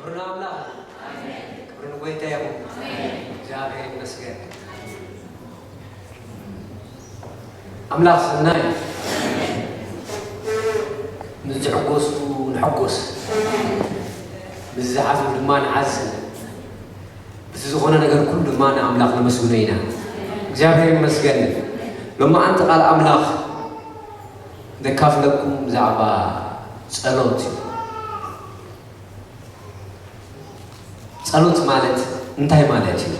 ክብሪ ንኣምላኽ። ክብሪ ንጎይታ ይኹን። እግዚኣብሔር ይመስገን። ኣምላኽ ሰናይ እዩ። ምስ ዝሕጎሱ ንሕጎስ፣ ምስ ዝሓዝኑ ድማ ንሓዝን። እቲ ዝኾነ ነገር ኩሉ ድማ ንኣምላኽ ነመስግኖ ኢና። እግዚኣብሔር ይመስገን። ሎማዓንቲ ቃል ኣምላኽ ዘካፍለኩም ብዛዕባ ጸሎት እዩ። ጸሎት ማለት እንታይ ማለት እዩ?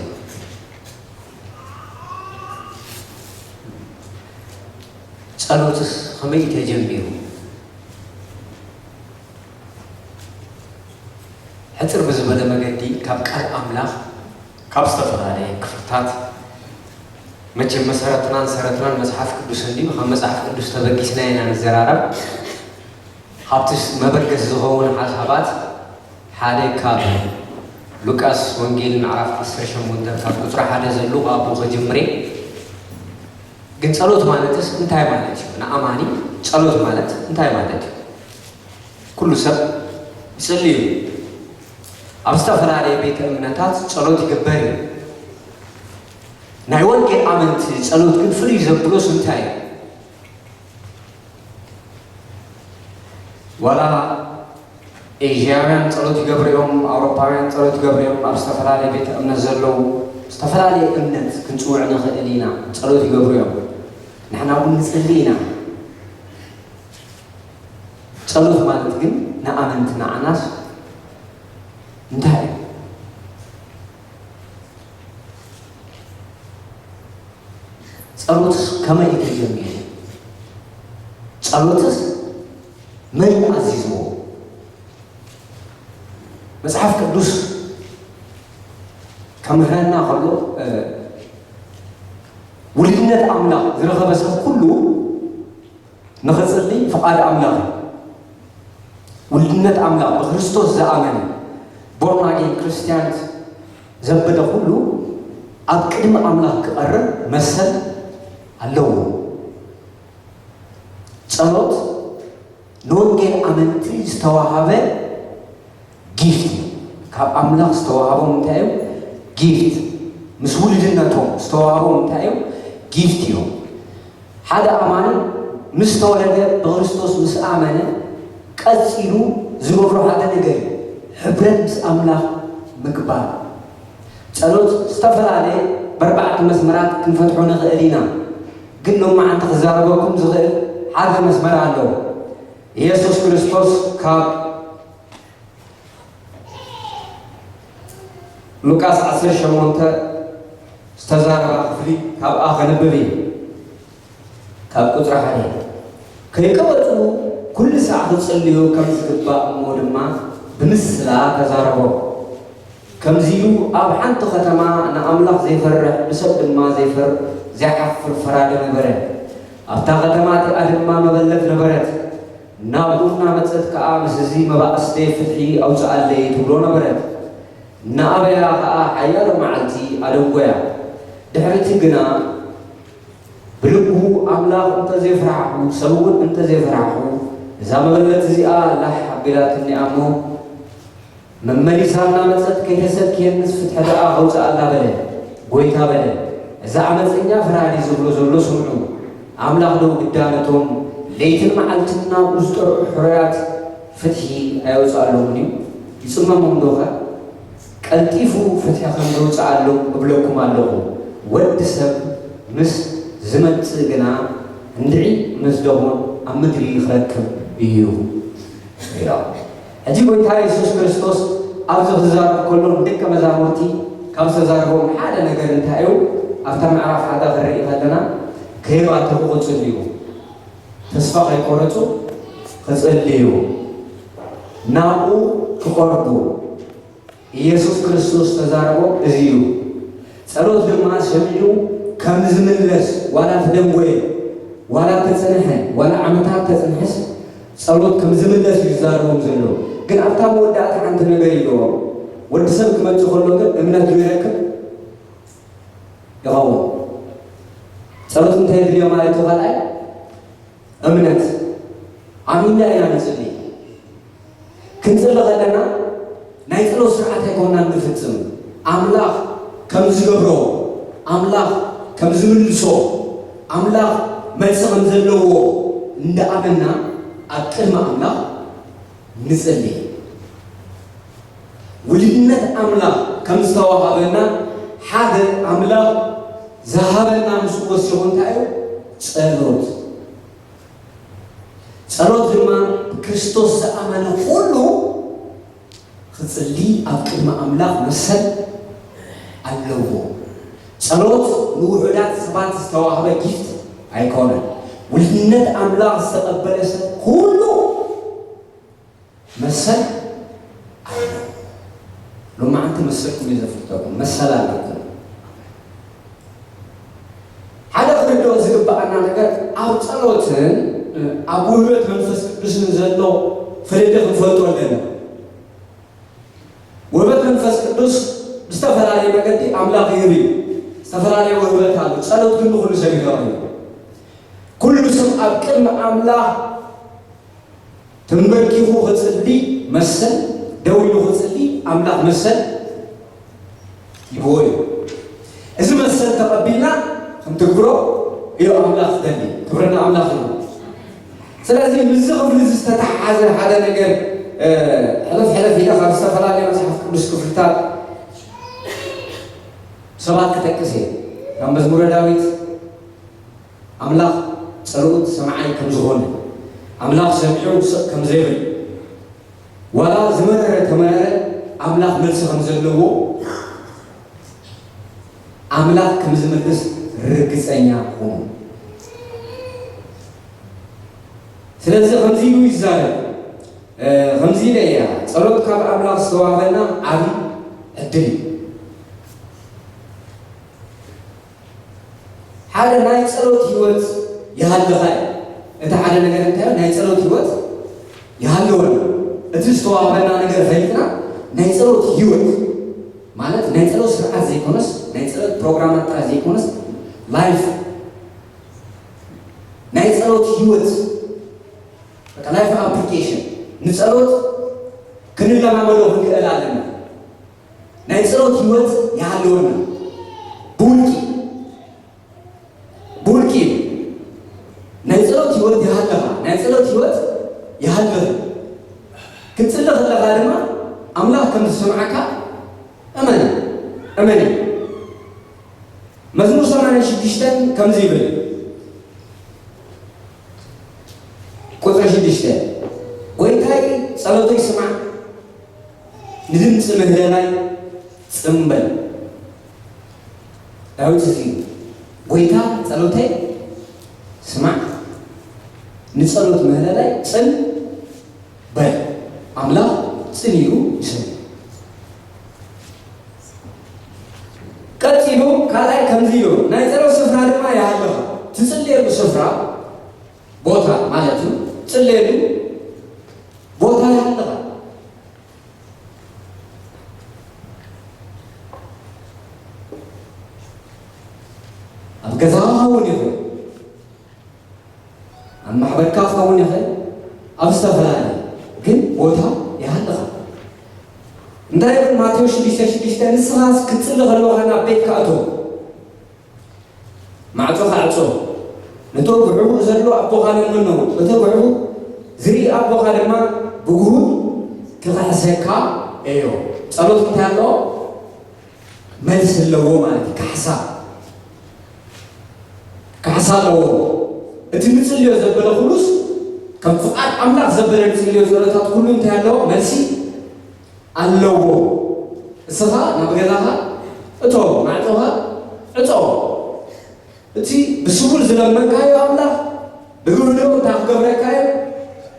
ጸሎትስ ከመይ እዩ ተጀሚሩ? ሕጽር ብዝበለ መገዲ ካብ ቃል ኣምላኽ ካብ ዝተፈላለየ ክፍልታት፣ መቸም መሰረትናን ሰረትናን መጽሓፍ ቅዱስ እንድዩ። ካብ መጽሓፍ ቅዱስ ተበጊስና ኢና ንዘራረብ። ካብቲ መበገሲ ዝኸውን ሓሳባት ሓደ ካብ ሉቃስ ወንጌል ምዕራፍ ዓሰርተ ሸሞንተ ካብ ቁጽሪ ሓደ ዘሎ ኣብኡ ከጅምሬ። ግን ጸሎት ማለትስ እንታይ ማለት እዩ? ንኣማኒ ጸሎት ማለት እንታይ ማለት እዩ? ኩሉ ሰብ ይጽሊ እዩ። ኣብ ዝተፈላለየ ቤተ እምነታት ጸሎት ይግበር እዩ። ናይ ወንጌል ኣመንቲ ጸሎት ግን ፍልይ ዘብሎስ እንታይ እዩ? ዋላ ኤዥያውያን ጸሎት ይገብሩ እዮም፣ ኣውሮፓውያን ጸሎት ይገብሩ እዮም፣ ኣብ ዝተፈላለየ ቤተ እምነት ዘለዉ ዝተፈላለየ እምነት ክንጽውዕ ንኽእል ኢና፣ ጸሎት ይገብሩ እዮም። ንሕና እውን ንጽሊ ኢና። ጸሎት ማለት ግን ንኣመንቲ ንዓናስ እንታይ እዩ? ጸሎትስ ከመይ እዩ ተጀሚሩ? ጸሎትስ መን እዩ ኣዚዝዎ? መጽሓፍ ቅዱስ ከምህረና ከሎ፣ እ፣ ውልድነት ኣምላኽ ዝረኸበ ሰብ ኩሉ ንኽጽሊ ፍቓድ ኣምላኽ እዩ። ውልድነት ኣምላኽ ብክርስቶስ ዝኣመነ፣ ቦርን ኣጌን ክርስትያንስ ዘበለ ኩሉ ኣብ ቅድሚ ኣምላኽ ክቐርብ መሰል ኣለዎ። ጸሎት ንወንጌል ኣመንቲ ዝተዋህበ ጊፍት እዩ። ካብ ኣምላኽ ዝተዋህቦም እንታይ እዮም? ጊፍት። ምስ ውልድነቶም ዝተዋህቦም እንታይ እዮም? ጊፍት እዮም። ሓደ ኣማኒ ምስ ተወለደ፣ ብክርስቶስ ምስ ኣመነ፣ ቀጺሉ ዝገብሮ ሓደ ነገር እዩ። ሕብረት ምስ ኣምላኽ ምግባር። ጸሎት ዝተፈላለየ በርባዕተ መስመራት ክንፈትሖ ንኽእል ኢና። ግን ሎማዓንቲ ክዛረበኩም ዝኽእል ሓደ መስመር ኣሎ። ኢየሱስ ክርስቶስ ካብ ሉቃስ ዓሰርተ ሸሞንተ ዝተዛረባ ክፍሊ ካብኣ ከንብብ እዩ። ካብ ቁጽሪ ሓደ፣ ከይቀበጹ ኩሉ ሳዕ ክጽልዩ ከም ዝግባእ እሞ ድማ ብምስላ ተዛረቦ። ከምዚ ኢሉ ኣብ ሓንቲ ከተማ ንኣምላኽ ዘይፈርሕ ብሰብ ድማ ዘይፈር ዘይሓፍር ፈራዲ ነበረ። ኣብታ ከተማ እቲኣ ድማ መበለት ነበረት። ናብኡ እናመጸት ከኣ ምስ እዚ መባእስተይ ፍትሒ ኣውጽኣለይ ትብሎ ነበረት። እናኣበያ ከኣ ሓያሎ መዓልቲ ኣደንጎያ። ድሕሪ እቲ ግና ብልቡ ኣምላኽ እንተ ዘይፈራሕኹ፣ ሰብ እውን እንተ ዘይፈራሕኹ፣ እዛ መበለት እዚኣ ላሕ ኣቢላትኒ እሞ፣ መመሊሳ እናመጸት ከይተሰክየንስ ፍትሒ ደኣ ከውጽኣላ በለ። ጐይታ በለ፣ እዚ ዓመጸኛ ፈራዲ ዝብሎ ዘሎ ስምዑ። ኣምላኽ ዶ ግዳ ነቶም ለይትን መዓልትን ናብኡ ዝጠርዑ ሕሩያት ፍትሒ ኣየውጽኣሎምን እዩ? ይጽመሞም ዶኸ? ቀልጢፉ ፍትሒ ከም ዘውጽኣሎም እብለኩም ኣለኹ። ወዲ ሰብ ምስ ዝመጽእ ግና እንድዒ ምስ ደኹን ኣብ ምድሪ ክረክብ እዩ። ኢሎም። ሕጂ ጐይታ የሱስ ክርስቶስ ኣብዚ ክዛረብ ከሎ ንደቀ መዛሙርቲ ካብ ዝተዛረቦም ሓደ ነገር እንታይ እዩ? ኣብታ ምዕራፍ ሓደ ክንርኢ ከለና፣ ከይባተኹ ክጽልዩ፣ ተስፋ ከይቆረጹ ክጽልዩ፣ ናብኡ ክቐርቡ፣ ኢየሱስ ክርስቶስ ተዛረቦ እዚ እዩ። ጸሎት ድማ ሰሚዑ ከም ዝምለስ፣ ዋላ ተደንጎየ፣ ዋላ ተጸንሐ፣ ዋላ ዓመታት ተጽንሐስ፣ ጸሎት ከም ዝምለስ እዩ ዝዛረቦም ዘሎ። ግን ኣብታ መወዳእታ ሓንቲ ነገር ኢልዎም። ወዲ ሰብ ክመጽእ ከሎ ግን እምነት ዶ ይረክብ? ይኸውን። ጸሎት እንታይ የድልዮ ማለት እዩ? ካልኣይ፣ እምነት። ኣሚንና ኢና ንጽሊ። ክንጽሊ ከለና ናይ ስርዓት ኣይኮናን ንፍጽም። ኣምላኽ ከም ዝገብሮ፣ ኣምላኽ ከም ዝምልሶ፣ ኣምላኽ መልሲ ከም ዘለዎ እንዳኣመና ኣብ ቅድሚ ኣምላኽ ንጽሊ። ውልድነት ኣምላኽ ከም ዝተዋሃበና ሓደ ኣምላኽ ዝሃበና ምስ ወሲኹ እንታይ እዩ? ጸሎት። ጸሎት ድማ ብክርስቶስ ዝኣመነ ኩሉ ክጽሊ ኣብ ቅድሚ ኣምላኽ መሰል ኣለዎ። ጸሎት ንውሑዳት ሰባት ዝተዋህበ ጊፍት ኣይኮነን። ውልድነት ኣምላኽ ዝተቐበለ ሰብ ኩሉ መሰል ኣለዎ። ሎማዓንቲ መሰልኩም እዩ ዘፍልጠኩም፣ መሰል ኣለኩም። ሓደ ክንርድኦ ዝግብኣና ነገር ኣብ ጸሎትን ኣብ ውህበት መንፈስ ቅዱስን ዘሎ ፍልልይ ክንፈልጦ ኣለና። ውህበት መንፈስ ቅዱስ ብዝተፈላለየ መገዲ ኣምላኽ ይህብ እዩ። ዝተፈላለየ ውህበት ኣሎ። ጸሎት ግን ንኹሉ ሰብ ይረኽብ እዩ። ኩሉ ሰብ ኣብ ቅድሚ ኣምላኽ ተንበርኪኹ ክጽሊ መሰል፣ ደው ኢሉ ክጽሊ ኣምላኽ መሰል ይህቦ እዩ። እዚ መሰል ተቐቢልና ክንትግብሮ እዩ ኣምላኽ ዝደሊ። ክብሪ ንኣምላኽ ይኹን። ስለዚ ምስዚ ክፍሊ እዚ ዝተተሓሓዘ ሓደ ነገር፣ እ፣ ሕልፍ ሕልፍ ኢለ ካብ ዝተፈላለየ መጽሓፍ ቅዱስ ክፍልታት ሰባት ክጠቅስ እየ። ካብ መዝሙረ ዳዊት ኣምላኽ ጸሎት ሰማዓይ ከም ዝኾነ፣ ኣምላኽ ሰሚዑ ስቕ ከም ዘይብል፣ ዋላ ዝመረረ ተመረረ ኣምላኽ መልሲ ከም ዘለዎ፣ ኣምላኽ ከም ዝምልስ ርግጸኛ ኩኑ። ስለዚ ከምዚ ኢሉ ይዛረብ፣ እ፣ ከምዚ ኢለ እያ፣ ጸሎት ካብ ኣምላኽ ዝተዋህበና ዓቢ ዕድል እዩ። ሓደ ናይ ጸሎት ህይወት ይሃልኻ እዩ። እቲ ሓደ ነገር እንታይ እዩ? ናይ ጸሎት ህይወት ይሃልወና። እቲ ዝተዋህበና ነገር ፈሊጥና ናይ ጸሎት ህይወት ማለት ናይ ጸሎት ስርዓት ዘይኮነስ፣ ናይ ጸሎት ፕሮግራማት ጥራይ ዘይኮነስ፣ ላይፍ ናይ ጸሎት ህይወት፣ በቃ ላይፍ ኣፕሊኬሽን ንጸሎት ክንለማመዶ ክንክእል ኣለና። ናይ ጸሎት ህይወት ይሃልወና። ብውልቂ፣ ብውልቂ እዩ። ናይ ጸሎት ህይወት ይሃልኻ፣ ናይ ጸሎት ህይወት ይሃልኽ። ክትጽሊ ከለኻ ድማ ኣምላኽ ከም ዝሰምዓካ እመን፣ እመን። መዝሙር ሰማንያ ሽዱሽተ ከምዚ ይብል፣ ቁጽሪ ሽዱሽተ፣ "ጎይታይ ጸሎተይ ስማዕ፣ ንድምጺ ምህለላይ ጽም በል።" ዳዊት እዚ እዩ፣ "ጎይታ ጸሎተይ ስማዕ፣ ንጸሎት ምህለላይ ጽም በል፣ ኣምላኽ ጽን ኢሉ ይሰምዕ።" ቀጺሉ ካልኣይ ከምዚ ኢሉ፣ "ናይ ጸሎት ስፍራ ድማ ይሃልኻ።" ትጽልየሉ ስፍራ፣ ቦታ ማለት እዩ። ትጽልየሉ ቦታ ይሃልኻ። ኣብ ገዛኻ ክኸውን ይኽእል፣ ኣብ ማሕበርካ ክኸውን ይኽእል፣ ኣብ ዝተፈላለየ ግን ቦታ ይሃልኻ። እንታይ ይብል ማቴዎስ ሽዱሽተ ሽዱሽተ? "ንስኻስ ክትጽሊ ከለኻ ናብ ቤትካ እቶ፣ ማዕጾኻ ዕጾ፣ ነቶ ብዕቡእ ዘሎ ኣቦኻ ለምኖ፣ እቲ ብዕቡእ ዝርኢ ኣቦኻ ድማ ብግሁድ ክኽሕሰካ እዮ።" ጸሎት እንታይ ኣለዎ? መልሲ ኣለዎ ማለት እዩ። ካሕሳ፣ ካሕሳ ኣለዎ። እቲ ንጽልዮ ዘበለ ኩሉስ፣ ከም ፍቓድ ኣምላኽ ዘበለ ንጽልዮ ጸሎታት ኩሉ እንታይ ኣለዎ? መልሲ ኣለዎ። እስኻ ናብ ገዛኻ እቶ፣ ማዕጾኻ ዕጾ። እቲ ብስውር ዝለመንካዮ ኣምላኽ ብግህዶ እንታይ ክገብረካ እዩ?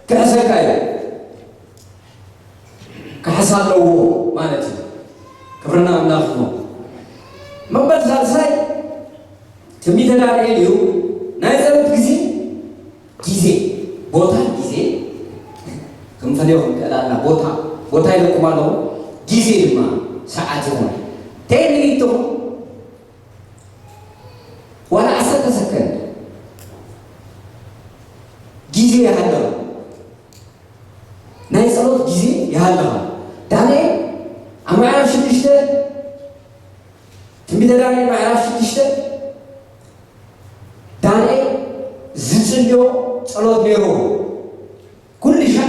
ክሕሰካ እዩ። ካሕሳ ኣለዎ ማለት እዩ። ክብርና ኣምላኽ ይኹን። መበል ሳልሳይ ትንቢተ ዳንኤል እዩ። ናይ ጸሎት ግዜ፣ ግዜ፣ ቦታ፣ ግዜ ክንፈልዮ ክንክእል ኣለና። ቦታ፣ ቦታ ኢለኩም ኣለኹ። ግዜ ድማ ሰዓት ይኹን፣ ቴን ሚኒት ትኹን፣ ዋላ ዓሰርተ ሰከንድ ግዜ ይሃለኻ። ናይ ጸሎት ግዜ ይሃልኻ። ዳንኤል ኣብ ምዕራፍ ሽዱሽተ፣ ትንቢተ ዳንኤል ምዕራፍ ሽዱሽተ፣ ዳንኤል ዝጽልዮ ጸሎት ነይሩ። ኩሉ ሻዕ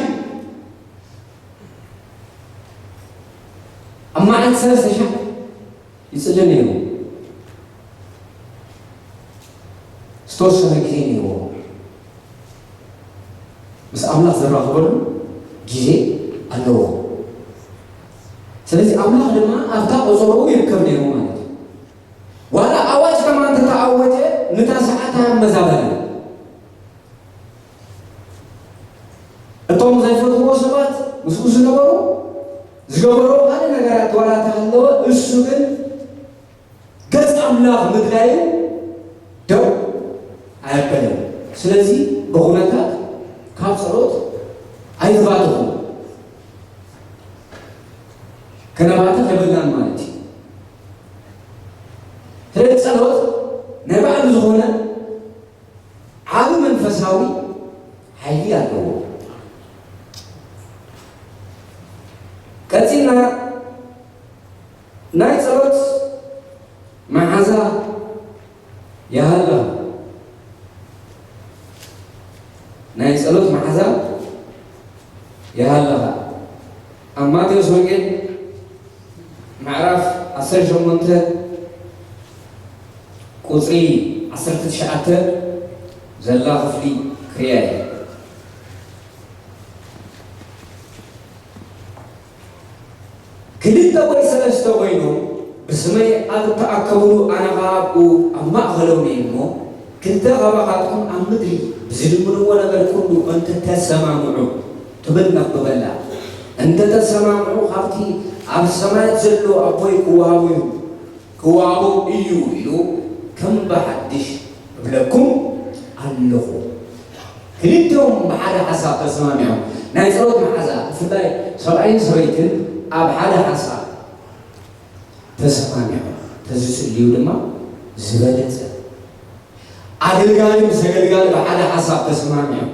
ኣብ መዓልቲ ሰለስተ ሻዕ ይጽሊ ነይሩ። ዝተወሰነ ግዜ ነይርዎ። ምስ ኣምላኽ ዝራኸበሉ ግዜ ኣለዎ። ስለዚ ኣምላኽ ድማ ኣብታ ቆጸሮኡ ይርከብ ነይሩ ማለት እዩ። ዋላ ኣዋጅ ከማን እንተተኣወጀ፣ ነታ ሰዓት ኣያመዛበለን። እቶም ዘይፈትውዎ ሰባት ምስኡ ዝነበሩ፣ ዝገበሮ ካልእ ነገራት ዋላ እንተሃለወ፣ እሱ ግን ገጽ ኣምላኽ ምድላዩ ደው ኣየበለን። ስለዚ ብኹነታት ካብ ጸሎት ኣይትባትኹ። ከነባትኽ የብልናን ማለት እዩ። ስለዚ ጸሎት ናይ ባዕሉ ዝኾነ ዓቢ መንፈሳዊ ሓይሊ ኣለዎ። ቀጺልና ናይ ጸሎት መዓዛ ይሃልኻ። ናይ ጸሎት መዓዛ ይሃልኻ። ኣብ ማቴዎስ ወንጌል ምዕራፍ ዓሰርተ ሸሞንተ ቁጽሪ ዓሰርተ ትሽዓተ ዘላ ክፍሊ ክርእያ እየ። ክልተ ወይ ሰለስተ ኮይኖም ብስመይ ኣብ እተኣከብሉ፣ ኣነ ኸኣ ኣብኡ ኣብ ማእከሎም እየ እሞ፣ ክልተ ኻባኻትኩም ኣብ ምድሪ ብዝልምንዎ ነገር ኩሉ እንተ ተሰማምዑ፣ ትብል ነንብበላ። እንተ ተሰማምዑ፣ ካብቲ ኣብ ሰማያት ዘሎ ኣቦይ ክወሃቦ እዩ፣ ክወሃቦም እዩ ኢሉ ከም ብሓድሽ እብለኩም ኣለኹ። ክልቲኦም ብሓደ ሓሳብ ተሰማሚዖም። ናይ ጸሎት መዓዛ፣ ብፍላይ ሰብኣይን ሰበይትን ኣብ ሓደ ሓሳብ ተሰማሚዖም ተዝጽልዩ ድማ ዝበለጸ። ኣገልጋሊ ምስ ኣገልጋሊ ብሓደ ሓሳብ ተሰማሚዖም።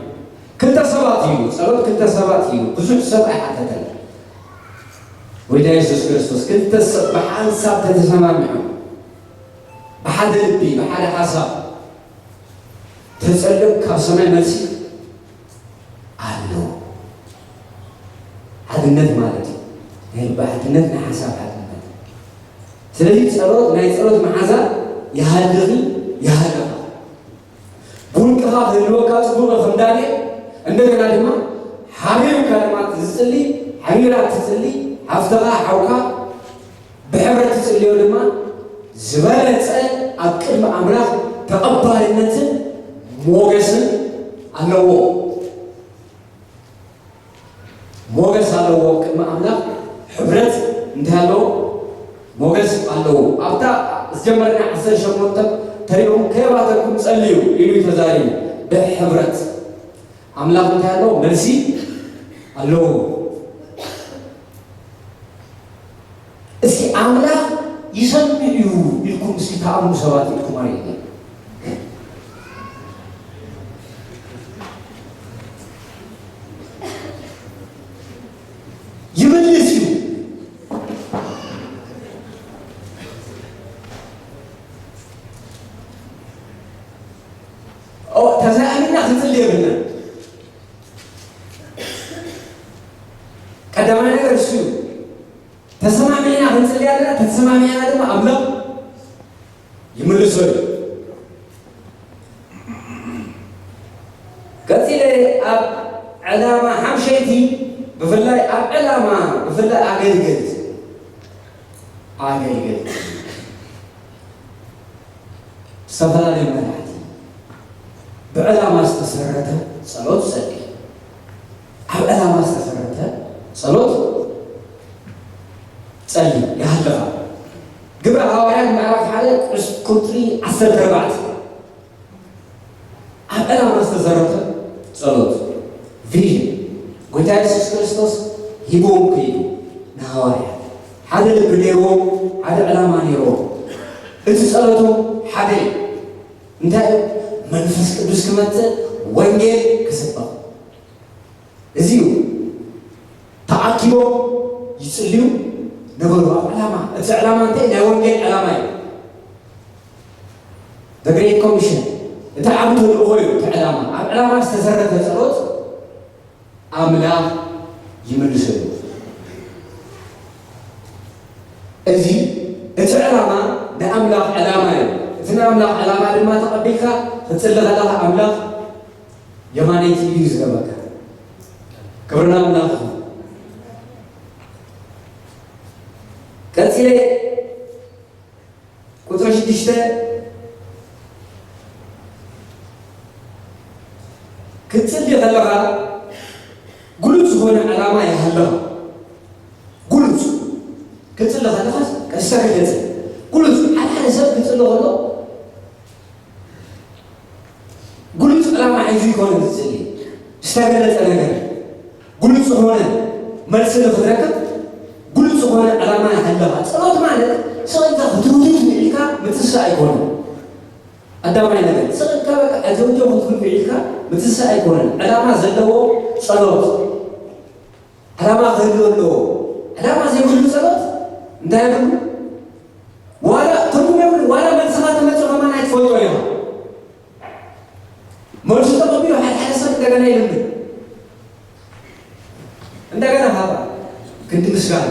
ክልተ ሰባት እዩ፣ ጸሎት ክልተ ሰባት እዩ፣ ብዙሕ ሰብ ኣይሓተተን። ጎይታ የሱስ ክርስቶስ ክልተ ሰብ ብሓንሳብ ተተሰማሚዖም፣ ብሓደ ልቢ፣ ብሓደ ሓሳብ ተጸልዮም፣ ካብ ሰማይ መልሲ ኣሎ። ሓድነት ማለት እዩ። ናይ ልቢ ሓድነት፣ ናይ ሓሳብ ሓድነት። ስለዚ ጸሎት፣ ናይ ጸሎት መዓዛ ይሃልኺ፣ ይሃልኻ። ብውልቅኻ ክህልወካ ጽቡቕ እዩ፣ ከም ዳንኤል። እንደገና ድማ ሓቢርካ ድማ ትጽሊ፣ ሓቢራ ትጽሊ፣ ሓፍትኻ፣ ሓውካ ብሕብረት ትጽልዮ ድማ ዝበለጸ ኣብ ቅድሚ ኣምላኽ ተቐባልነትን ሞገስን ኣለዎ። ሞገስ ኣለዎ ኣብ ቅድሚ ኣምላኽ። ሕብረት እንታይ ኣለዎ? ሞገስ ኣለዎ። ኣብታ ዝጀመርና ዓሰርተ ሸሞንተ ተሪኦም ከየባተኩም ጸልዩ ኢሉ እዩ ተዛሪቡ። ብሕብረት ኣምላኽ እንታይ ኣለዎ? መልሲ ኣለዎ። እስኪ ኣምላኽ ይሰምዕ እዩ ኢልኩም እስኪ ተኣምኑ ሰባት ኢልኩም ኣርእዩኒ። ይምልስ እዩ። ኦ፣ ተዛሚድና ክንጽሊ የብልና። ቀዳማይ ነገር እሱ እዩ። ተሰማሚዕና ክንጽሊ ኣለና። ተሰማሚዕና ድማ ኣምላኽ ይምልሶ እዩ። ቀጺለ ኣብ ዕላማ ሓምሸይቲ፣ ብፍላይ ኣብ ዕላማ፣ ብፍላይ ኣገልገልቲ፣ ኣገልገልቲ ዝተፈላለዩ መራሕቲ ብዕላማ ዝተሰረተ ጸሎት ጸሊ። ኣብ ዕላማ ዝተሰረተ ጸሎት ጸሊ። ይሃልኻ። ግብረ ሃዋርያት ምዕራፍ ሓደ ቁጽሪ ዓሰርተ ኣርባዕተ። ኣብ ዕላማ ዝተሰረተ ጸሎት፣ ቪዥን፣ ጎይታ የሱስ ክርስቶስ ሂብዎም ከይዱ ንሃዋርያት። ሓደ ልቢ ነይርዎም፣ ሓደ ዕላማ ነይርዎም። እቲ ጸሎቶም ሓደ እዩ። እንታይ እዩ? መንፈስ ቅዱስ ክመጽእ፣ ወንጌል ክስበኽ። እዚ እዩ። ተኣኪቦም ይጽልዩ፣ ነበሩ ኣብ ዕላማ። እቲ ዕላማ እንታይ? ናይ ወንጌል ዕላማ እዩ። The Great Commission፣ እቲ ዓቢ ተልእኾ እዩ። እቲ ዕላማ፣ ኣብ ዕላማ ዝተሰረተ ጸሎት ኣምላኽ ይምልሰሉ። እዚ፣ እቲ ዕላማ ናይ ኣምላኽ ዕላማ እዩ። እቲ ናይ ኣምላኽ ዕላማ ድማ ተቐቢልካ ክትጽሊ ከለኻ ኣምላኽ የማነይቲ ኢዱ እዩ ዝህበካ። ክብርና ኣምላኽ ይኹን። ቀጺለ ቁጽሪ ሽዱሽተ፣ ክትጽሊ ከለኻ ግሉጽ ዝኾነ ዕላማ ይሃልኻ። ግሉጽ ክትጽሊ ከለኻ ቀስታ ገለጸ። ግሉጽ፣ ሓደ ሓደ ሰብ ክጽሊ ከሎ ግሉጽ ዕላማ ሒዙ ይኮነ ዝጽሊ። ዝተገለጸ ነገር ግሉጽ ዝኾነ መልሲ ንክትረክብ ግሉጽ ዝኾነ ዕላማ ይሃልኻ። ጸሎት ማለት ስቕ ኢልካ ክትውትውት ውዒልካ ምትሳእ ኣይኮነን። ቀዳማይ ነገር፣ ስቕ ኢልካ በቃ ኣጀውጀው ክትብል ውዒልካ ምትሳእ ኣይኮነን። ዕላማ ዘለዎ ጸሎት። ዕላማ ክህልዎ ኣለዎ። ዕላማ ዘይብሉ ጸሎት እንታይ ይብሉ? ዋላ ትርጉም የብሉ። ዋላ መልስኻ ተመጽኦ ከማን ኣይትፈልጦ ኢኻ። መልሱ ተቐቢሉ ሓደ ሓደ ሰብ እንደገና ይልምን። እንደገና ሃባ ክንዲ ምስጋና።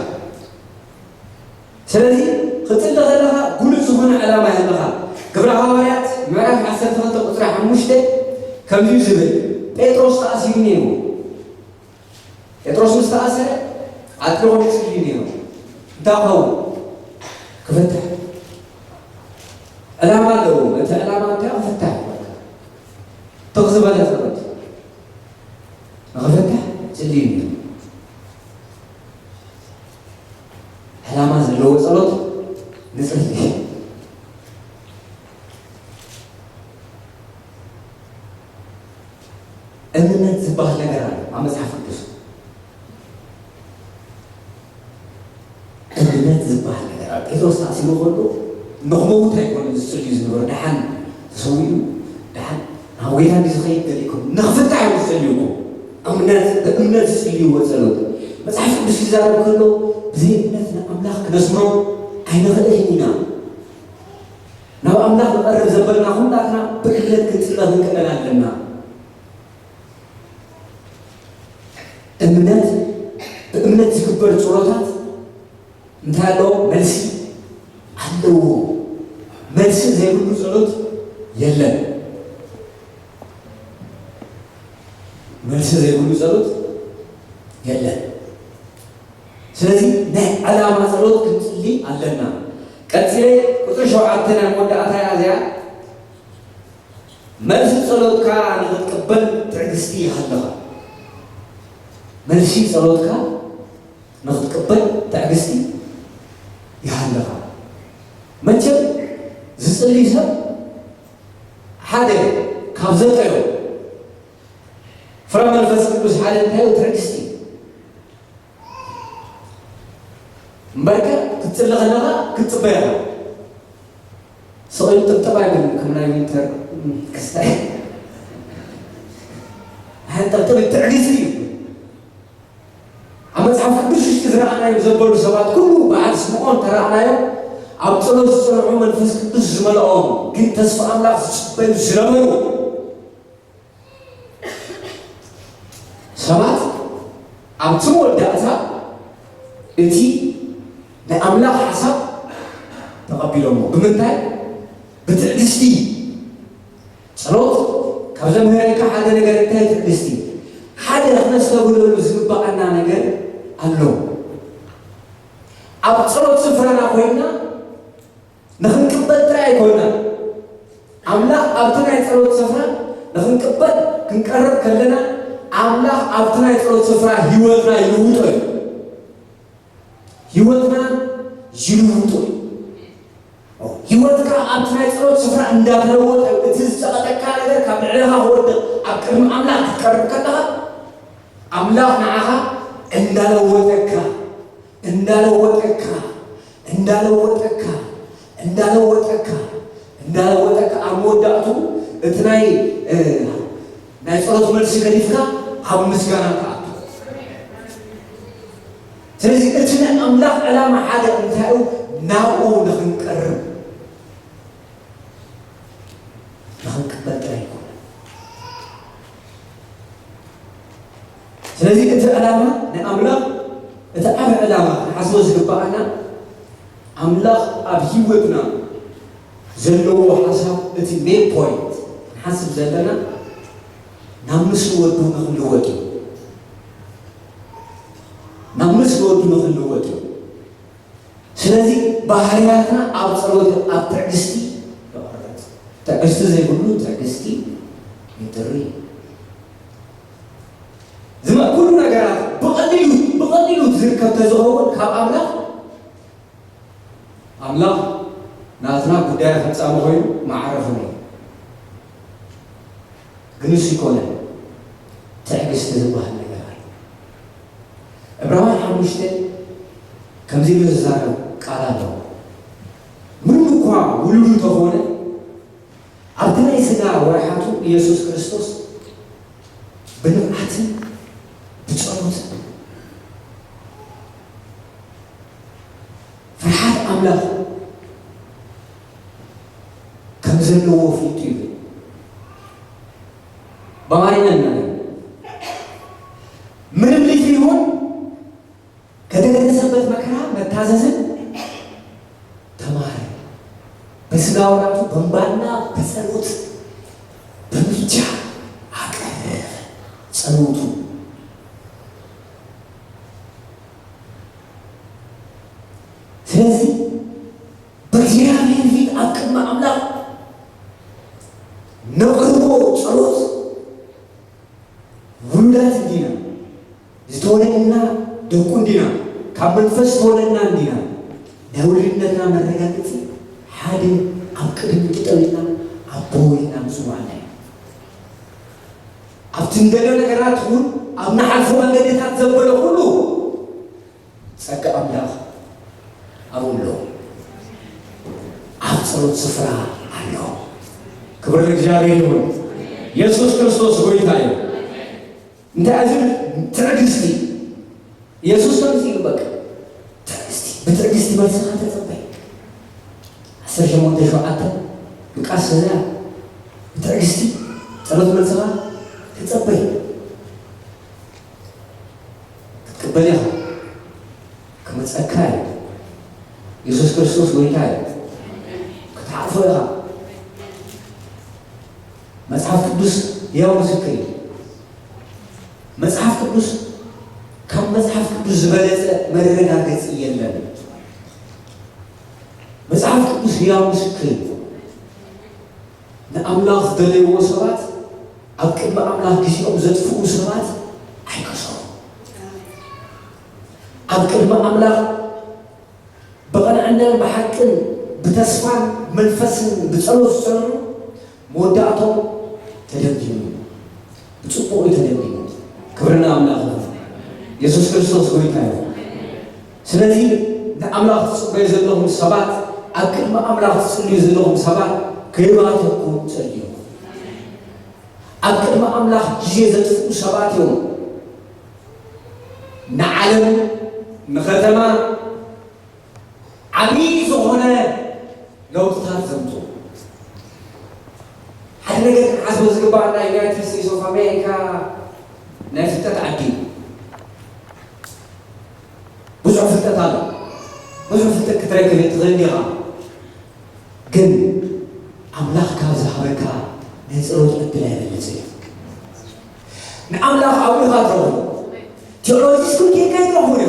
ስለዚ ክትጽሊ ከለኻ ግሉጽ ዝኾነ ዕላማ ይህልኻ። ግብረ ሃዋርያት ምዕራፍ ዓሰርተ ክልተ ቁጽሪ ሓሙሽተ ከምዚ እዩ ዝብል፣ ጴጥሮስ ተኣሲሩ ነይሩ። ጴጥሮስ ምስ ተኣሰረ ኣጥቢቖም ይጽልዩ ነይሮም። እንታይ ክኸውን? ክፍታሕ። ዕላማ ኣለዎም። እቲ ዕላማ እንታይ? ክፍታሕ። በቃ ትኽ ዝበለ ጸሎት ንኽፍታሕ ይጽልዩ ነይሮም። ዕላማ ዘለዎ ጸሎት ንጽሊ። እምነት ዝበሃል ነገር ኣሎ ኣብ መጽሓፍ ቅዱስ። እምነት ዝበሃል ነገር ኣሎ። ጴጥሮስ ተኣሲሩ ከሎ ንኽመውት ኣይኮነን ዝጽልዩ ዝነበሩ። ደሓን ተሰዊኡ፣ ደሓን ናብ ጎይታ እንዲ ዝኸይድ ገሊኩም ንኽፍታሕ እዮም ዝጽልዩ እኮ። እምነት፣ ብእምነት ዝጽልይዎ ጸሎት። መጽሓፍ ቅዱስ ይዛረብ ከሎ ብዘይ እምነት ንኣምላኽ ክነስምሮ ኣይንኽእልን ኢና። ናብ ኣምላኽ ንቐርብ ዘበልና ኩላትና ብእምነት ክንጽለ ክንክእል ኣለና። እምነት፣ ብእምነት ዝግበር ጸሎታት እንታይ ኣለዎ? መልሲ ኣለዎ። መልሲ ዘይብሉ ጸሎት የለን። መልሲ ዘይብሉ ጸሎት የለን። ስለዚ ናይ ዕላማ ጸሎት ክንጽሊ ኣለና። ቀጺለ ቁጽሪ ሸውዓተ ናይ መወዳእታ እያ እዚኣ። መልሲ ጸሎትካ ንኽትቅበል ትዕግስቲ ይሃልኻ። መልሲ ጸሎትካ ንኽትቅበል ትዕግስቲ ይሃልኻ። መቸም ዝጽሊ ሰብ ሓደ ካብ ዘጠዮ ፍረ መንፈስ ቅዱስ ሓደ እንታይ እዩ? ትዕግስቲ እዩ። እምበርከ ክትጽሊ ከለኻ ክትጽበ ኢኻ። ስቕ ኢሉ ጥብጥብ ኣይብልን፣ ከም ናይ ዊንተር ክስታይ። ኣይንጠብጥብ፣ ትዕግስቲ እዩ። ኣብ መጽሓፍ ቅዱስ ውሽጢ ዝረኣናዮም ዘበሉ ሰባት ኩሉ በዓል ስምዖን ተረኣናዮም፣ ኣብ ጸሎት ዝጸንዑ መንፈስ ቅዱስ ዝመልኦም፣ ግን ተስፋ ኣምላኽ ዝጽበዩ ዝነበሩ ሰባት ኣብቲ መወዳእታ እቲ ናይ ኣምላኽ ሓሳብ ተቐቢሎሞ። ብምንታይ? ብትዕግስቲ። ጸሎት ካብ ዘምህረካ ሓደ ነገር እንታይ? ትዕግስቲ። ሓደ ክነስተብህለሉ ዝግባኣና ነገር ኣሎ። ኣብ ጸሎት ስፍራና ኮይንና ንኽንቅበል ጥራይ ኣይኮንና። ኣምላኽ ኣብቲ ናይ ጸሎት ስፍራ ንኽንቅበል ክንቀርብ ከለና፣ ኣምላኽ ኣብቲ ናይ ጸሎት ስፍራ ህይወትና ይልውጦ እዩ። ህይወትና ይልውጦ እዩ። ህይወትካ ኣብቲ ናይ ጸሎት ስፍራ እንዳተለወጠ፣ እቲ ዝጸቐጠካ ነገር ካብ ልዕሌኻ ክወድቕ፣ ኣብ ቅድሚ ኣምላኽ ክትቀርብ ከለኻ፣ ኣምላኽ ንዓኻ እንዳለወጠካ፣ እንዳለወጠካ፣ እንዳለወጠካ፣ እንዳለወጠካ፣ እንዳለወጠካ፣ ኣብ መወዳእቱ እቲ ናይ፣ እ፣ ናይ ጸሎት መልሲ ገዲፍካ ኣብ ምስጋና ትኣቱ። ስለዚ እቲ ኣምላኽ ዕላማ ሓደ እንታይ እዩ? ናብኡ ንኽንቀርብ፣ ንኽንቅበል ጥራይ ኣይኮነን። ስለዚ እቲ ዕላማ ናይ ኣምላኽ፣ እቲ ዓቢ ዕላማ ክንሓስቦ ዝግብኣና፣ ኣምላኽ ኣብ ህይወትና ዘለዎ ሓሳብ፣ እቲ ሜን ፖይንት ክንሓስብ ዘለና፣ ናብ ምስሊ ወዱ ንኽንልወጥ እዩ። ናብ ምስሊ ወዱ ንኽንልወጥ እዩ። ስለዚ ባህርያትና ኣብ ጸሎት፣ ኣብ ትዕግስቲ ይቐረጽ። ትዕግስቲ ዘይብሉ ትዕግስቲ ይጥሪ። ዝመ-፣ ኩሉ ነገራት ብቐሊሉ፣ ብቐሊሉ ዝርከብ ተዝኸውን ካብ ኣምላኽ፣ ኣምላኽ ናትና ጉዳይ ፈጻሚ ኮይኑ መዓረ ኮይኑ እዩ። ግን እሱ ይኮነ ትዕግስቲ ዝበሃል ነገር ኣሎ። ዕብራውያን ሓሙሽተ ከምዚ ኢሉ ዝዛረብ ቃል ኣለዎ። ምንም እኳ ውሉዱ እንተኾነ፣ ኣብቲ ናይ ስጋ ወርሓቱ ኢየሱስ ክርስቶስ ብንብዓትን ብጸሎትን ፍርሓት ኣምላኽ ከም ዘለዎ ፍልጡ ይብል። ብኣማርኛ እናለ ምንም ልጅ ይሁን ከተደረሰበት መከራ መታዘዝን ተማረ። በስጋ ወራቱ በእንባና በጸሎት በምልጃ አቀረበ ጸሎቱ። ስለዚ በእግዚኣብሔር ፊት ኣብ ቅድሚ ኣምላኽ ነቕርቦ ጸሎት ውሉዳት እንዲና፣ ዝተወለድና ደቁ እንዲና፣ ካብ መንፈስ ዝተወለድና እንዲና። ናይ ውሉድነትና መረጋገጺ ሓደ ኣብ ቅድሚ ጠጠው ኢልና ኣቦ ኢልና ምጽዋዕና እዩ። ኣብቲ እንደልዮ ነገራት እውን ኣብ ንሓልፎ መንገድታት ዘበለ ኩሉ ጸጋ ኣምላኽ ኣብኡ ኣሎ። ኣብ ጸሎት ስፍራ ኣሎ። ክብሪ ለእግዚኣብሔር ይሁን። የሱስ ክርስቶስ ጎይታ እዩ። እንታይ ዝብል ትዕግስቲ። የሱስ ከምዚ ኢሉ በቃ ትዕግስቲ፣ ብትዕግስቲ መልስኻ ተጸበይ። ዓሰርተ ሸሞንተ ሸውዓተ ሉቃስ እዚኣ ብትዕግስቲ ጸሎት መልስኻ ተጸበይ። ክትቅበል ኢኻ። ክመጸካ እዩ። የሱስ ክርስቶስ ጎይታ እዩ። ክትሓልፎ ኢኻ። መጽሓፍ ቅዱስ ሕያው ምስክር እዩ። መጽሓፍ ቅዱስ ካብ መጽሓፍ ቅዱስ ዝበለጸ መረጋገጺ የለን። መጽሓፍ ቅዱስ ሕያው ምስክር እዩ። ንኣምላኽ ዝደለይዎ ሰባት ኣብ ቅድሚ ኣምላኽ ግዜኦም ዘጥፍኡ ሰባት ኣይከሰሩ። ኣብ ቅድሚ ኣምላኽ ብቐንዕናን ብሓቅን ብተስፋን መንፈስን ብጸሎት ዝጸንዑ መወዳእቶም ተደምዲሙ እዩ። ብጽቡቕ እዩ ተደምዲሙ። ክብሪ ንኣምላኽ ይኹን። የሱስ ክርስቶስ ጎይታ እዩ። ስለዚ ንኣምላኽ ትጽበዩ ዘለኹም ሰባት፣ ኣብ ቅድሚ ኣምላኽ ትጽልዩ ዘለኹም ሰባት ከይባተኩም ጸልዩ። ኣብ ቅድሚ ኣምላኽ ግዜ ዘጥፍኡ ሰባት እዮም ንዓለም ንኸተማ ዓብዪ ዝኾነ ለውጥታት ዘምፅኡ። ሓደ ነገር ክንሓስቦ ዝግባእ ናይ ዩናይትድ ስቴትስ ኦፍ ኣሜሪካ ናይ ፍልጠት ዓዲ እዩ። ብዙሕ ፍልጠት ኣሎ። ብዙሕ ፍልጠት ክትረክብ ትኽእል ኢኻ። ግን ኣምላኽ ካብ ዝሃበካ ናይ ጸሎት ዕድል ኣይበልጽ እዩ። ንኣምላኽ ኣብኡ ኢኻ ትረኽቦ። ቴዎሎጂ ስኩል ኬድካ ኣይትረኽቦን ኢኻ።